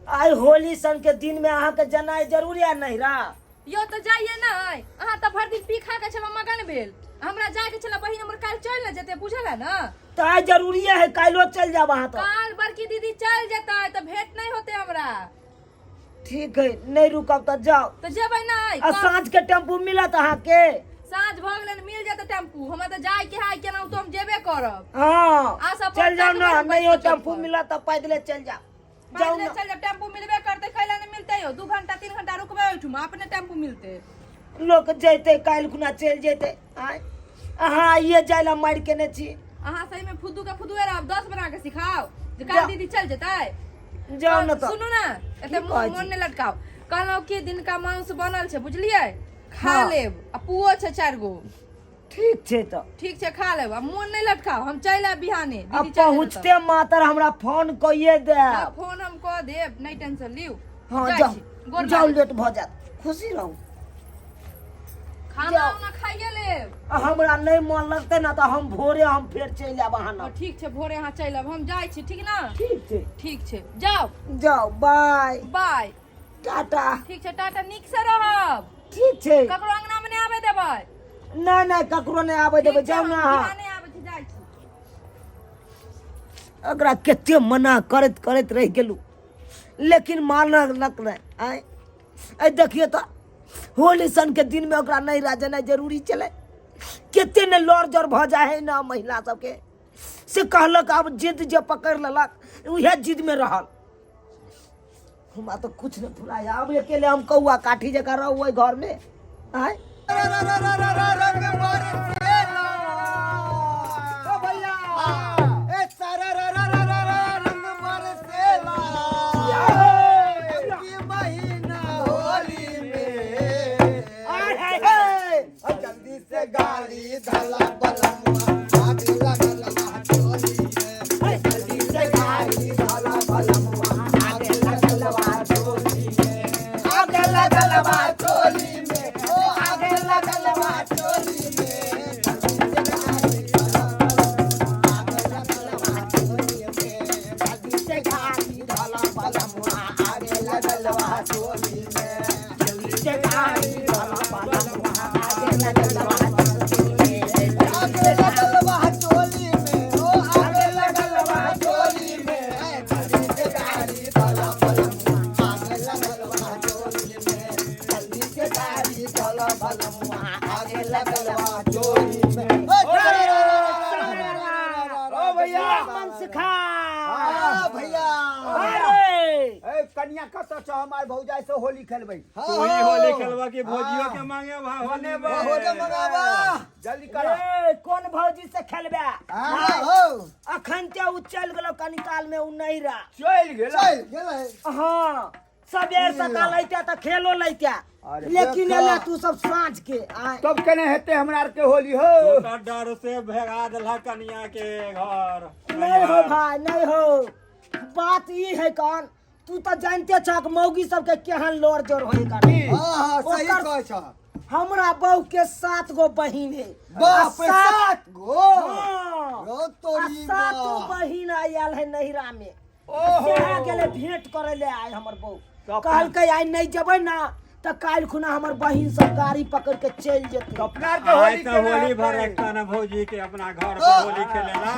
आइ होली सन के दिन में अहाँ के जनाइ जरूरी है नैहरा। यो तऽ जाइए नहि, अहाँ तऽ भरि दिन पी खा के छलहुँ मगन भेल। हमरा जायके छलै, बहिन हमर काल्हि चलि ने जेतै, बुझल है ने? तऽ आइ जरूरी है, काल्हिो चलि जायब अहाँ। तऽ काल्हि बड़की दीदी चलि जेतै तऽ भेंट नहि होतै हमरा। ठीक है, नहि रुकब तऽ जाउ। तऽ जेबै नहि? आ साँझ के टेम्पू मिलत अहाँके? साँझ भऽ गेलै ने, मिल जेतै टेम्पू। हमरा तऽ जायके है, केनाहितो हम जेबे करब। हँ, आ सब चलि जाउ ने। पैदल नहि हो चलि टेम्पू पड़त। मिलत तऽ पैदले चलि जाउ, जाउ पैदले ने। चलि जायब, टेम्पू मिलबे करतै, कैला नहि मिलतै यौ? 2 घंटा 3 घंटा रुकबै ओहिठुमा, अपने टेम्पू मिलतै। लोक जैते काल्हि खुना चलि जैते, आँय अहाँ आइए जाय लए मारि केने छी। अहाँ सही में फुद्दू के फुदुए रहब। 10 बना के सिखाओ जे काल्हि जाउ। दीदी चलि जेतै। जाउ ने तऽ। सुनू ने, एते की कहै मोन छी? नहि लटकाउ। कहलहुँ कि दिनका मांस बनल छै, बुझलियै? खा लेब आ पुओ छै चारि गो। ठीक छै तऽ। ठीक छै, खा लेब आ मोन नहि लटकाउ। हम चलि आयब बिहाने। आ दीदी चलि जेतै। पहुँचते मातर हमरा फोन कइए तऽ। देब। फोन हम कऽ देब, नहि टेंशन लिउ। हँ, जाइ जाउ। छी, गोर जाउ, लागै। लेट भऽ जायत। खुशी रहू। खाना जाउ। उना खाइए लेब। आ हमरा नहि मन लगतै ने तऽ हम भोरे हम फेर चलि आयब अहाँ हँ, लग। ठीक छै, भोरे अहाँ चलि आयब। हम जाइ छी, ठीक ने? ठीक छै। ठीक छै, जाउ। जाउ, बाय। बाय। टाटा। ठीक छै, टाटा। नीक से रहब। ठीक छै। ककरो अंगना मे नहि आबे देबै। नहि नहि, ककरो नहि आबै देबै। ठीक छै, जाउ ने हम अहाँ। बिहाने आबै छी, जाइ छी। ओकरा कते मना करैत करैत रहि गेलहुँ, लेकिन मानलक नहि। आँय, आइ देखियौ तऽ होली सनके दिनमे ओकरा नैहरा जेनाइ जरूरी छलै? कते ने लड़ जड़ भऽ जाइ हइ ने महिला सबके, से कहलक। आब जिद जे पकड़ि लेलक, उएह जिदमे रहल। हमरा तऽ कुछ नहि फुराय। आब अकेले हम कौआ काठी जकाँ रहू ओहि घरमे, आँय। रंग बरसेला ओ भैया, ए सारा रा रा रा रा रा रंग बरसेला की महीना होली में। आय, हाय, ए, जल्दी से गाड़ी धला बलमुआ, आग लगल बा चोली में। जल्दी से गाड़ी धला बलमुआ, आग लगल बा चोली में। आग लगल बा चोली में, ओ आग लगल बा चोली में। जल्दी से गाड़ी धला बलमुआ, आग लगल बा चोली में। जल्दी से गाड़ी धला बलमुआ, आग लगल बा चोली में। जल्दी से गाड़ी धला बलमुआ, आग लगल बा चोली में। आग लगल बा चोली में, ओ आग लगल बा चोली में। जल्दी से गाड़ी धला बलमुआ, आग लगल बा चोली में। जल्दी से गाड़ी धला बलमुआ, आग लगल बा चोली में। ओ भैया। मन सिखा। हाँ भैया। अरे ए कनिया कतऽ छौ? हमार भौजाई से होली खेलबै। हाँ। तू ही होली खेलबा कि भौजियो के मांगे भा होली? भौजो मंगाबा। जल्दी कर। ए, कोन भौजी से खेलबे? हाँ हो। अखन ते उ चलि गेलो, कनी काल में उ नहीं रहा। चलि गेल? चल गेलै। हाँ, सबेर सकाल अइते तऽ खेलो लैते, अरे लेकिन देखा। एले तू सब साँझ के आय। तब केने हेतै हमरा आर के होली हो? तू तऽ डर से भगा देलह कनिया के घर। नहीं हो भाई, नहीं हो। बात ई है कौन, तू तऽ जानते छक मौगी सबके केहन लोर जोर होई कर। हाँ हाँ, सही। कहै छ। हमरा बहू के सात गो बहिन है। बाप रे, आ सात गो? हाँ। रो आ तोरी। सातो बा। बहिन आयल है नैहरा में। ओहो। सेहा गेले भेंट करे ले आय हमर बहू। तऽ कहलकै आइ नहि जेबै ना तऽ काल्हि खुना हमर बहिन सब गाड़ी पकड़ के चलि जेतै। अपना आर के आइ होली तऽ केना होली हेतै? भर रखता ना भौजी के अपना घर पर होली खेलेला।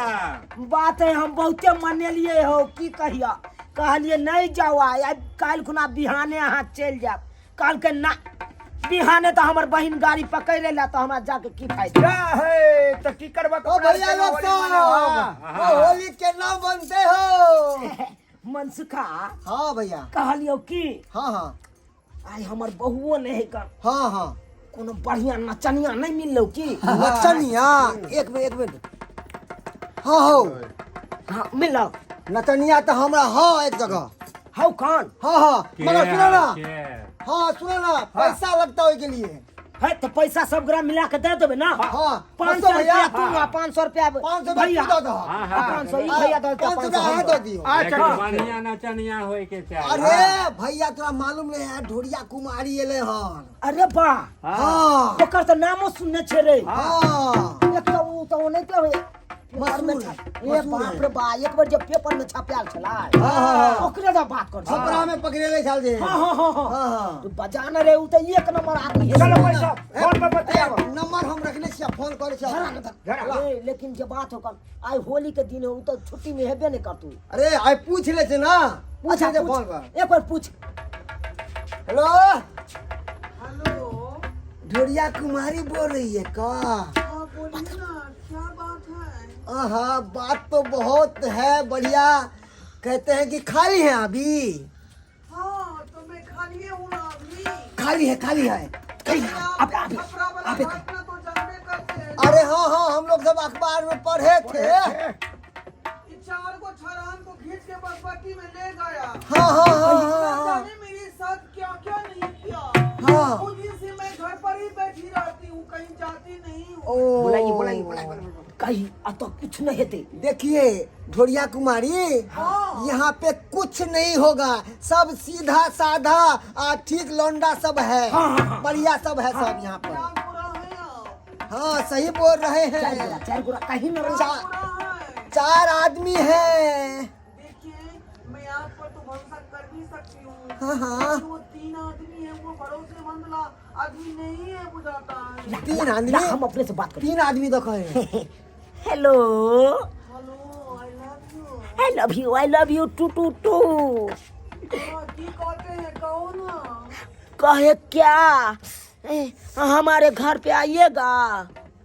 बात है, हम बहुते मनेलिए हो, की कहिया, कहलिए नहीं जाओ आइ, आइ काल्हि खुना बिहाने अहाँ चलि जायब। कहलकै ना, बिहाने तऽ हमर बहिन गाड़ी पकड़ ले तऽ हमरा जाके की फायदा? जा है तऽ की करबा? ओ भैया लोग सब, ओ होली केना बनते हो? मनसुखा। हाँ भैया। कहलियौ की, हाँ हाँ। आइ हमर बहुओ नहि है कन। हाँ हाँ। कोनो बढ़िया नचनिया नहि मिललौ की? नचनिया, एक मिनट, एक मिनट। हाँ हो। हाँ, मिलौ? नचनिया तऽ हमरा हाँ एक जगह। हौ कौन? हाँ हाँ, मगर सुनो ना। के? हाँ, सुनो ना, पैसा लगता ओहि के लिए। है तऽ पैसा सब गोरा मिला के दे देबै ना। हाँ। 500 बसो भैया। रुपया तू आ 500 रुपया 500 रुपया भैया। तू दऽ दह। हाँ आ हाँ। 500 ई भैया दऽ देतै। 500 500 रुपया हम अहाँ दऽ दऽ दियौ। अच्छा। लेकिन बढ़िया नचनिया होय के चाही। अरे भैया, तोरा मालूम नहीं है, ढोरिया कुमारी एले हन। अरे वाह! हाँ। ओकर तऽ नामो सुनने छै रे। हाँ। एक तऽ ओ तऽ ओनाहिते होय। पेपर में मशहूर छप है, ए बाप रे बा, एक बार जब पेपर में छपायल छला हाँ, हाँ। ओकरे से बात कर। छपरा में पकड़ेले छल जे। हाँ हाँ हाँ हाँ। हाँ, हाँ। तू बजाना रे, उ त एक नंबर आदमी है। चलो पैसा फोन पर बतियाबो। नंबर हम रखने छियै, फोन करै छियै। धरा न धरा। ए, लेकिन जे बात हो कल आइ होली के दिन हो, उ त छुट्टी में हेबे नहीं करतू। अरे आइ पूछ ले छै ना, पूछ अच्छा, ले पूछ। फोन पर। एक बार पूछ। Hello, hello. ढोरिया कुमारी बोल रही है का? हाँ बोलिए ना, क्या बात है? हाँ बात तो बहुत है बढ़िया। कहते हैं कि खाली है अभी। हाँ तो मैं खाली हूँ ना अभी। खाली है, खाली है। आप अबे, अबे, छपरा वाला अबे। घटना तो जानबे करते हैं। अरे हाँ हाँ, हम लोग सब अखबार में पढ़े थे। ये चार को छरान को खींच के बसपट्टी में ले गया। हाँ हाँ हाँ ना हाँ हाँ जाने मेरे साथ क्या क्या नहीं किया। हाँ। उसी से मैं घर पर ही बैठी रहती हूँ, कहीं जाती नहीं हूँ। ओ बुलाइए बुलाइए बुलाइए, कहीं अत कुछ नहीं हेते। देखिए ढोरिया कुमारी, हाँ। यहाँ पे कुछ नहीं होगा, सब सीधा साधा आ ठीक लौंडा सब है। बढ़िया सब है सब यहाँ पर। क्या बुरा है आप? हाँ सही बोल रहे चार हैं। गोरा, चार गोरा कहीं न रहे। बुरा है। चार आदमी है। देखिए मैं आप पर तो भरोसा कर भी सकती हूँ। हाँ, हाँ। लेकिन वो तीन आदमी है, वो भरोसेमंद ला आदमी नहीं है बुझाता है। तीन ला, आदमी? हम अपने से बात करते। तीन आदमी देखो है। Hello hello, I love you. I love you, I love you too too too. हाँ, की कहते हैं, कहो ना। कहे क्या, ए, हमारे घर पे आइएगा।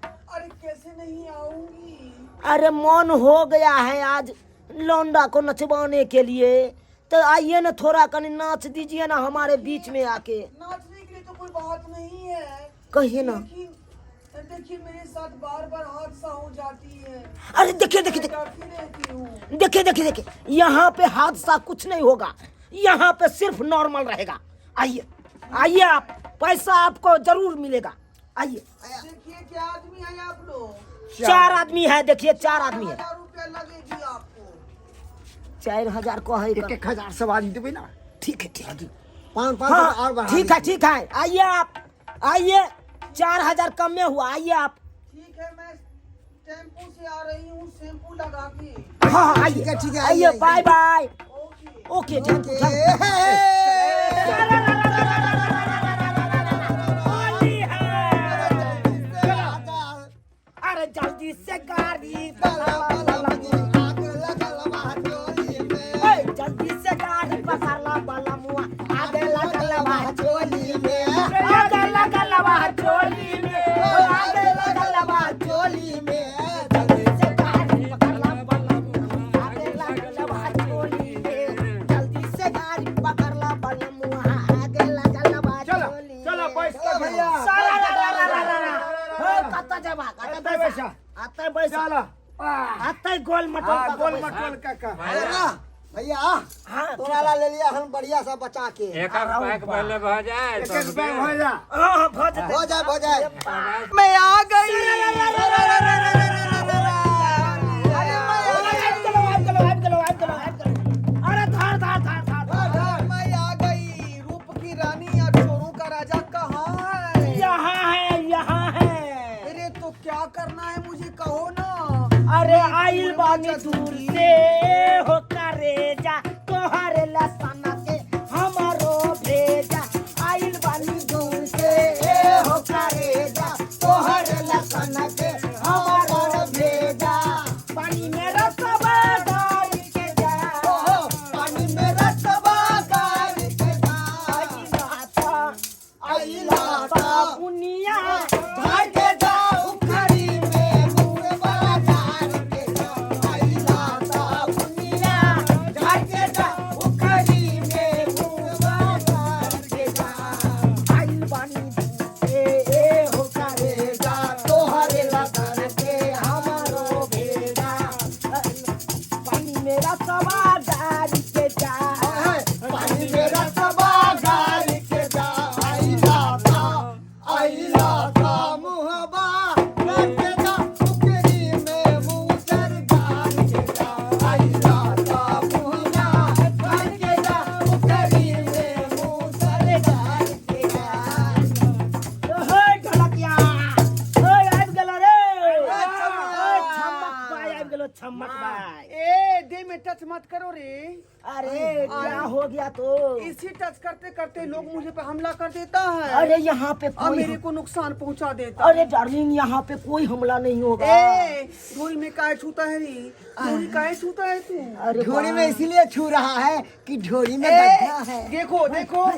अरे कैसे नहीं आऊंगी। अरे मन हो गया है आज लौंडा को नचवाने के लिए, तो आइए ना, थोड़ा कनी नाच दीजिए ना हमारे बीच में आके। नाचने के लिए तो कोई बात नहीं है। कहिए ना। लेकिन देखिए मेरे साथ बार बार हादसा हो जाती है। अरे देखिए देखिए मैं देखिए डरती रहती हूँ। देखिए देखिए देखिए, यहाँ पे हादसा कुछ नहीं होगा, यहाँ पे सिर्फ नॉर्मल रहेगा। आइए आइए आप, पैसा आपको जरूर मिलेगा। आइए। देखिए क्या आदमी है आप लोग? चार आदमी है, देखिए चार आदमी है। 1000 रुपया लगेगी आपको। 4000 को है। एक एक हजार सब आदमी देबै ना। ठीक है ठीक है। पाँच पाँच सौ हाँ और बढ़ा ठीक है दीजिए। ठीक है, आइए आप आइए। 4000 कम में हुआ, आइए आप। ठीक है मैं टेम्पू से आ रही हूँ, शैम्पू लगा के। हाँ हाँ आइए ठीक है, ठीक है, आइए, आइए, bye bye. Okay okay thank you, okay. Thank you. Holi है। अरे जल्दी से गाड़ी ए, जल्दी से गाड़ी पकड़ ला मुआ, आगे लगल बा चोली में, आगे लगल बा चोली में, आगे लगल बा चोली में, जल्दी से गाड़ी पकड़ ला मुआ, आगे लगल बा चोली में, जल्दी से गाड़ी पकड़ ला मुआ, आगे लगल बा चलो चोली में। चलो पैसा चलो भैया। सारा रा रा रा रा रा रा। हो कतऽ जेबा, कतऽ एतै बैसा, बैसा। अतै बैसा, चलो अतै गोल मटोल हाँ कऽ गोल बैसा। मटोल काका। अरे वाह, भैया हाँ, तोरा ला ले लिया हम बढ़िया सा बचा के। एक एक पैक पहले भऽ जाए एक एक बैग हो जा। हाँ हाँ भऽ जेतै। हो जाए हो जाए। मैं आ गई। अरे मैं आबि गेलौ, आबि गेलौ, आबि गेलौ, आबि गेलौ, आबि गेलौ। अरे धार धार धार धार धार। मैं आ गई। रूप की रानी और चोरों का राजा कहाँ है? यहाँ है, यहाँ है। अरे तो क्या करना है मुझे कहो ना। अरे आइल बानी दूर से हो करेजा, तोहरे लसना के हमारो भेजा। आइल बानी दूर से हो करेजा, तोहरे लसना के हमारो भेजा। पानी में रसवा डाल के जा, पानी में रसवा गार के जा, आई लाता पुनिया झाड़ के जा उखड़ी में मुँह डाल के जा, आई लाता पुनिया झाड़ के जा उखड़ी में मुँह डाल के जा। आइल बानी दूर से हो करेजा, तोहरे लसन के हमारो भेजा। पानी मेरा सवा डाल के जा, पानी में रसवा गार के जा, आई लाता आई लाता मुहबा के जा उखड़ी में मुँह डाल के जा, आई लाता मुहबा के जा उखड़ी में मुँह डाल के जा। ओए ढोलकिया, ओए आबि गेलो रे। ए, छमक। ओए छमक पाय आबि में टच मत करो रे। अरे क्या हो गया तो? इसी टच करते करते लोग मुझे पे हमला कर देता है। अरे यहाँ पे और कोई मेरे को नुकसान पहुंचा देता। अरे डार्लिंग यहाँ पे कोई हमला नहीं होगा। ए ढोरी में काहे छूता है रे? ढोरी काहे छूता है तू? अरे ढोरी में वाह। इसीलिए छू रहा है कि ढोरी में ए, गड्ढा है। देखो देखो,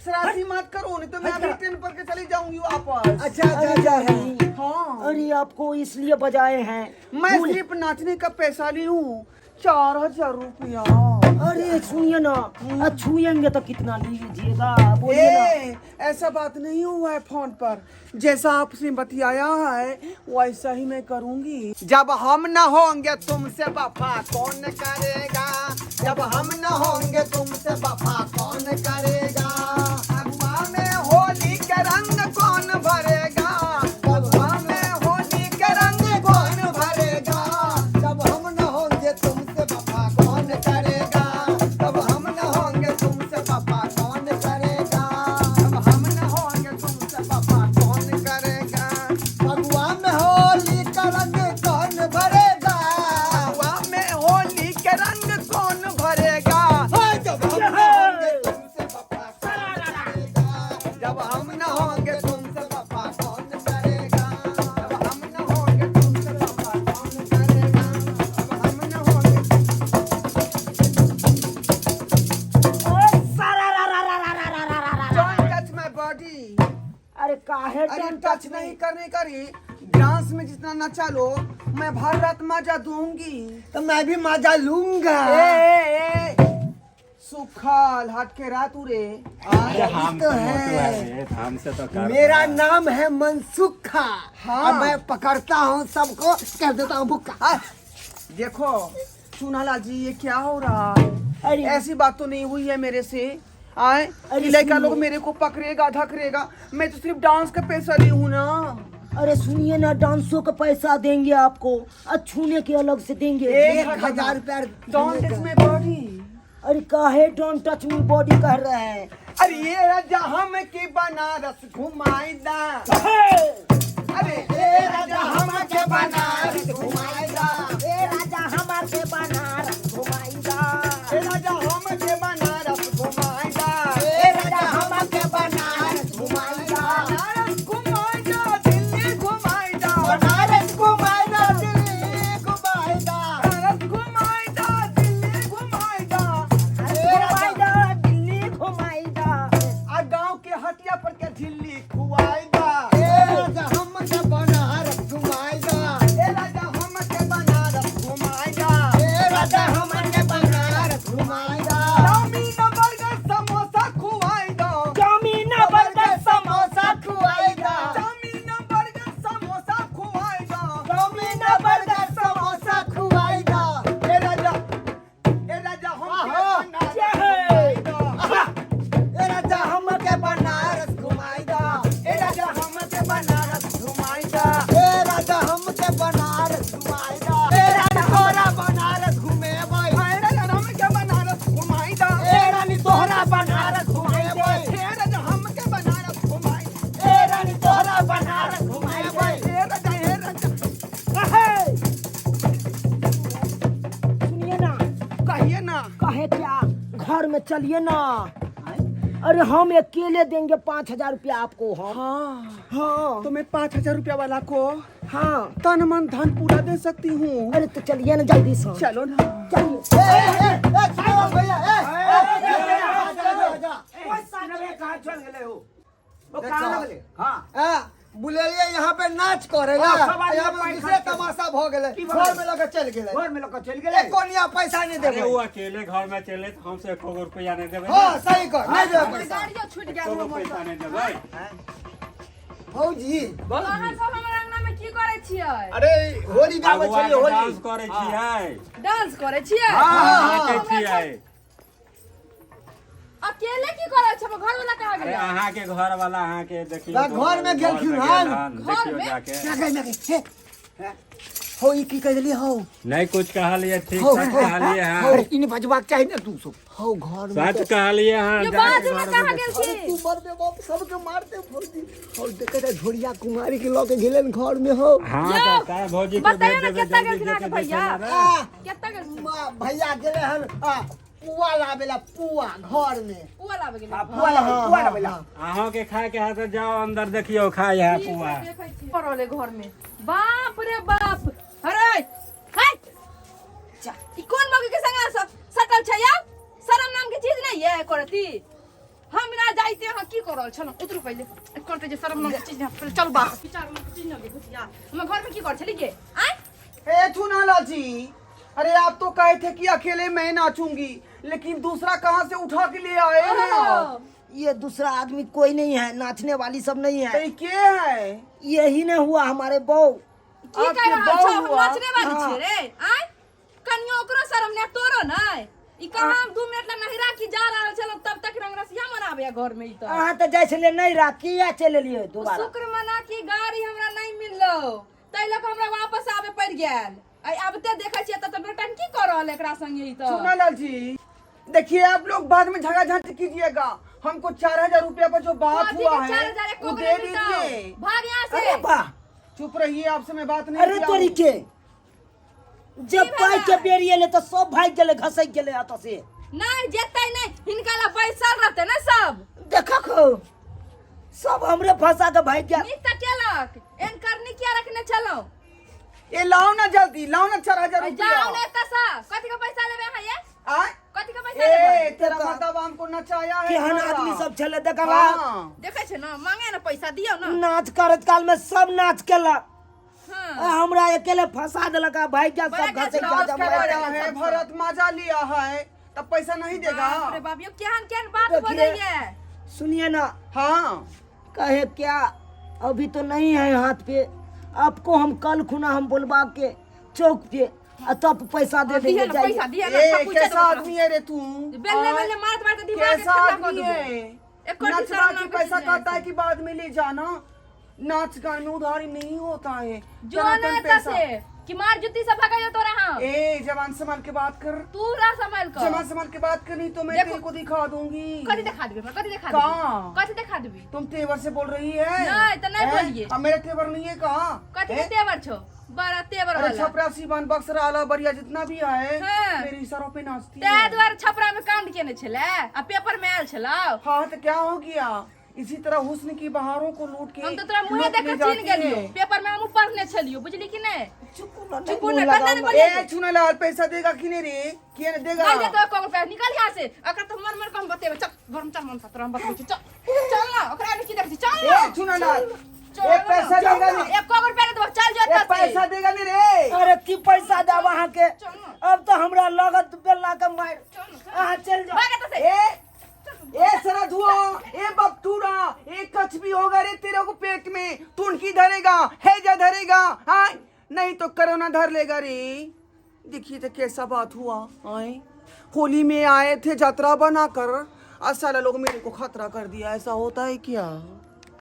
शरारती मत करो, नहीं तो मैं अभी ट्रेन पर के चली जाऊंगी वापस। अच्छा अच्छा अरे अच्छा। डार्लिंग, हाँ अरे आपको इसलिए बजाए हैं। मैं भूल- सिर्फ नाचने का पैसा ली हूँ, 4000 रुपया। अरे सुनिए ना, छुएंगे तो कितना लीजिएगा बोलिए ना। ए, ऐसा बात नहीं हुआ है फोन पर, जैसा आपने बतियाया है वैसा ही मैं करूंगी। जब हम न होंगे तुमसे वफा कौन करेगा, जब हम न होंगे तुमसे वफा कौन करेगा, अगुआ में होली के रंग कौन भरेगा, अगुआ में होली के रंग कौन भरेगा, जब हम न होंगे तुमसे वफा कौन करेगा, जब हम न होंगे तुमसे वफा कौन करेगा, जब हम न होंगे तुमसे वफा कौन करेगा, फगुआ में होली का रंग कौन भरेगा, अगुआ में होली के रंग कौन भरेगा, हाय, जब हम न होंगे तुमसे वफा कौन करेगा, जब हम न होंगे तुमसे वफा कौन करेगा, जब हम न होंगे तुमसे वफा कौन करेगा, जब हम न होंगे। ओ, सारा रा रा रा रा रा रा रा रा रा। Don't touch my body. अरे काहे अरे don't touch नहीं करने का रे, डांस में जितना नचा लो मैं भर रात मजा दूंगी। तो मैं भी मजा लूंगा। ए, ए, ए, सुखाल हट के रात उरे। अरे हम तो तो है। मोटू है रे, हमसे तो कर मेरा रहा। नाम है मनसुखा। हाँ। और मैं पकड़ता हूँ सबको, कर देता हूँ भुक्का। देखो चुनालाल जी ये क्या हो रहा है? अरे ऐसी बात तो नहीं हुई है मेरे से। आए अरे लड़का लोग सुनिए। मेरे को पकड़ेगा धकड़ेगा, मैं तो सिर्फ डांस का पैसा ली हूँ ना। अरे सुनिए ना, डांसों का पैसा देंगे आपको और छूने के अलग से देंगे। 1000 रुपया। Don't touch my body. अरे काहे don't touch me body कह रहे हैं? अरे ये राजा हम के बनारस घुमाईदा, अरे ये राजा हम के बनारस घुमाईदा, ए राजा हमार के बनारस घुमाईदा, ए राजा हम के बनारस घुमाईदा, ए राजा हम के बनारस घुमाएगा, बनारस घुमाईदा, दिल्ली घुमाईदा, बनारस घुमाएगा, दिल्ली घुमाएगा, बनारस घुमाईदा, दिल्ली घुमाईदा, ए राजा घुमाईदा दिल्ली घुमाईदा। आ गांव के हटिया पर के झिल्ली खुआईदा, ए राजा हम के बनारस घुमाएगा, ए राजा हम के बनारस घुमाईदा, ए राजा हम के बनारस घुमाएगा, चाउमीन बर्गर समोसा खुआईदा, चाउमीन बर्गर समोसा खुआएगा, चाउमीन बर्गर समोसा खुआईदा, चाउमीन बर्गर समोसा खुआएगा। ए राजा, ए राजा हम के आहा। बनारस जय। घुमाईदा, ए राजा हम के बनारस घुमाएगा, ए राजा हम के बनारस घुमाईदा, ए राजा हम के बनारस घुमाएगा, ए राजा तोरा बनारस घुमेबै, ए राजा हम के बनारस घुमाईदा, ए रानी तोहरा बनारस घुमेबै, ए राजा हम के बनारस घुमाईदा, ए रानी तोहरा बनारस घुमेबै। ए राजा, ए राजा सुनिए ना, कहिए ना। कहे क्या घर में चलिए ना। अरे हम अकेले देंगे 5000 रुपया आपको हम। हाँ हाँ तो मैं 5000 रुपया वाला को हाँ। तन मन धन पूरा दे सकती हूँ। अरे तो चलिए ना जल्दी से। चलो ना। चलिए। ए ए ए छोड़ो भैया, ए ए, ए, आजा, आजा। कहाँ चल गेले हो? ओ कहाँ लगले? हाँ। हाँ, बुलेलिए यहाँ पे नाच करेला, हाँ, सब आदमी यहाँ पे पैसा दूसरे के- तमाशा भ गेलै, की भऽ घर में लगे चल गेलै, घर में लऽ कऽ चलि गेलै। एको निया पैसा नहीं अरे देबै। वो अकेले घर में चले तो हमसे एको गो रुपया नहीं देबै। हाँ सही कह, नहीं देबै पैसा। गाड़ियो छूट गेल एको गो हमर। पैसा नहीं देबै। भौजी अहाँ सब हमर अंगना में की करै छियै? अरे होली गाबै अगुआ छलियै के होली। डांस करै छियै, डांस करै छियै? नाचै छियै। अकेले की करै छियै? हमर घर वाला कहाँ अरे गेलै? अहाँ के घर वाला अहाँ के देखियौ बा, तो घर में गेलखिन घर में हन। गेल हन, घर देखियौ में? जाके। क्या गई मैं गई, हे। हो ई की कह देलियै हौ? नहीं कुछ कहलिए, ठीक हो, सच हो, कहलिए हो। हाँ। अरे ई नहि बजबाक चाही ने तू सब। हौ घर में सच कहलिए हाँ। ये जाके बाजू ने घर में कहाँ देखो। गेल अरे छी? तू मरबे बाप, सबके मारते भौजी। हौ देखे त झोरिया कुमारी के लऽ के गेलन घर में हौ। हाँ यौ, तो का भौजी के बताइए भेज ना देबै केत्ता जल्दी गेलखिन अहाँके जेतै भैया? जेतै ना। आ, केत्ता गेलखिन? माँ, भैया गेले हन पुआ लाबेला, पुआ घर में। पुआ लाबे गेलै। आ, पुआ लाबै, पुआ लाबै ला। अहों के खाए के है तो जाओ अंदर देखियो खाए है पुआ। देखै छी। पड़ल है घर में। बाप रे बाप, अरे हाय जा, ई कोन मौगी के संग सब सटल छै यौ? शरम नाम के चीज नहीं है करती। हम ना जाइते अहाँ की कर रहल छलहुँ? उतरू पहिले, करते जे शरम नाम के चीज नहीं। पहिले चल बाहर। विचार नाम के चीज नहीं घुसिया हम घर में की कर छली गे आय? ए चुनाला जी, अरे आप तो कहे थे कि अकेले मैं नाचूंगी, लेकिन दूसरा कहाँ से उठा के ले आए हैं आप? ये दूसरा आदमी कोई नहीं है, नाचने वाली सब नहीं है। तो ये के है? यही ने हुआ हमारे बहू। की आपके कह रहल बहू छौ? हम हुआ? नाचने वाली हाँ। छियै रे आय? कनियो ओकरो शरम ने तोरो नै। ई कहाँ हम 2 मिनट ला नहिरा की जा रहल छलहुँ तब तक रंगरसिया मनाबे घर में। ई तऽ अहाँ तऽ जाइ छलियै नहीं राखी या चलि एलियै दोबारा? शुक्र मना की गाड़ी हमरा नहीं मिललो, ताहि लऽ कऽ हमरा वापस आबे पड़ि गेल। आइ आबते देखै छियै तऽ बेटा की कऽ रहल है एकरा संगे ई तऽ। चुनालाल जी देखिए, आप लोग बाद में झगड़ा झांटी कीजिएगा, हमको 4000 रुपया पर जो बात कथी हुआ के है 4000? एको वो गो दे नहि मिलतौ। दीजिए। भाग यहाँ से। अरे बा, चुप रहिए, आपसे मैं बात नहीं अरे किया तोरी हूँ। के जब की पाई के भेलै? बेरी एलै तऽ सब भागि गेलै, घसकि गेलै एतऽ से। नहि जेतै नहि, हिनका लग बैसल रहतै ने सब। देखक हौ, सब हमरे फंसा के भागि गेल। नीक तऽ केलक, एहन करनी किया रखने छलहुँ? ए लाओ ना जल्दी, लाओ ना 4000 रुपया। जाओ ने एतऽ सँ। कथी के पैसा लेबै अहाँ ये? आय? कथी के पैसा ए लेबै? तेरा मतलब हमको नचाया है केहन सारा। आदमी सब छलै देखला? हाँ। देखै छै ने, मांगे ने पैसा दियौ ने। नाच करैत काल में सब नाच केलक हाँ। आ हमरा अकेले फंसा देलक आ भागि गेल बड़ा सब घसकि गेल गेल। नाच जब कराया है, भरत मजा लिया है, तब पैसा नहीं देगा? बाप रे बाप, यो केहन केहन बात देखिए। बोलैये। सुनिए ना। हाँ। कहे क्या, अभी तो नहीं है हाथ पे, आपको हम कल खुना हम बोलबा के चौक पे आ तब पैसा दे दिहे देंगे, ना जाइए। पैसा दिहे ना। ए सब पूछे कैसा देबो तोरा। आदमी है रे तू? बेलने आय? बेलने मारत मारत दिमाग के कैसा ठंडा कऽ आदमी देबो। है? एको रत्ती नचवा शरम के नाम के पैसा चीज नहीं कहता है कि बाद में ले जाना। नाच गान में उधारी नहीं होता है। जो टनाटन ना एतऽ पैसा। से कि मार जुत्ती से भगाइयो तोरा हम। ए जवान संभाल के बात कर। तू रह संभाल कर। जवान संभाल के बात कर, नहीं तो मैं देखो। तेरे को दिखा दूंगी। कथी दिखा देबी हमरा? कथी दिखा कहाँ? देबी? कथी दिखा देबी? तुम तेवर से बोल रही है। नहीं, तो नहीं हैं? बोलिए। अब मेरा तेवर नहीं है कहा? कथी के तेवर छो? बड़ा तेवर अरे वाला। छपरा सीवान बक्सर आला बरिया जितना भी है, हाँ। मेरे इशारों पे नाचती तै है। दुआरे छपरा में कांड केने छलै आ पेपर में आयल छलौ। हाँ तो क्या हो गया, इसी तरह हुस्न की बहारों को लूट के हम तो तोरा मुँहे लोग देख ले के चिन्ह जाते गेलियो। हैं। पेपर में हमहूँ पढ़ने छलियो, बुझली कि नहीं? चुप ना, चुप मुँह ना, लगाओ कते ने ना। बोलिए। ए चुनालाल पैसा देगा कि नहीं रे? कि नहीं देगा? नहीं देतो एको रुपया, निकल यहाँ से। अगर तो मर मर के हम बतेबे। चल घर में चल, मन तोरा हम बतबै छी। चल चल ना, ओकरा में की देखै छी? चल ना। ए चुनालाल, चल ए ना। पैसा देगा नहीं? एको रुपया नहीं देबो, चल जो ए एतऽ से। पैसा देगा नहीं रे? अरे की पैसा देब अहाँके? चल ना। अब तो हमरा लगत बेला के मारि। चल ना, चल। अहाँ चलि जाउ। भाग एतऽ से। ए ए सरधुआ, ए बकटूरा, ए कछ भी होगा रे तेरे को पेट में, टुनकी धरेगा, हैजा धरेगा, हाँ नहीं तो कोरोना धर लेगा रे। देखिए तो कैसा बात हुआ। आए होली में आए थे जतरा बनाकर, आज साला लोग मेरे को खतरा कर दिया। ऐसा होता है क्या?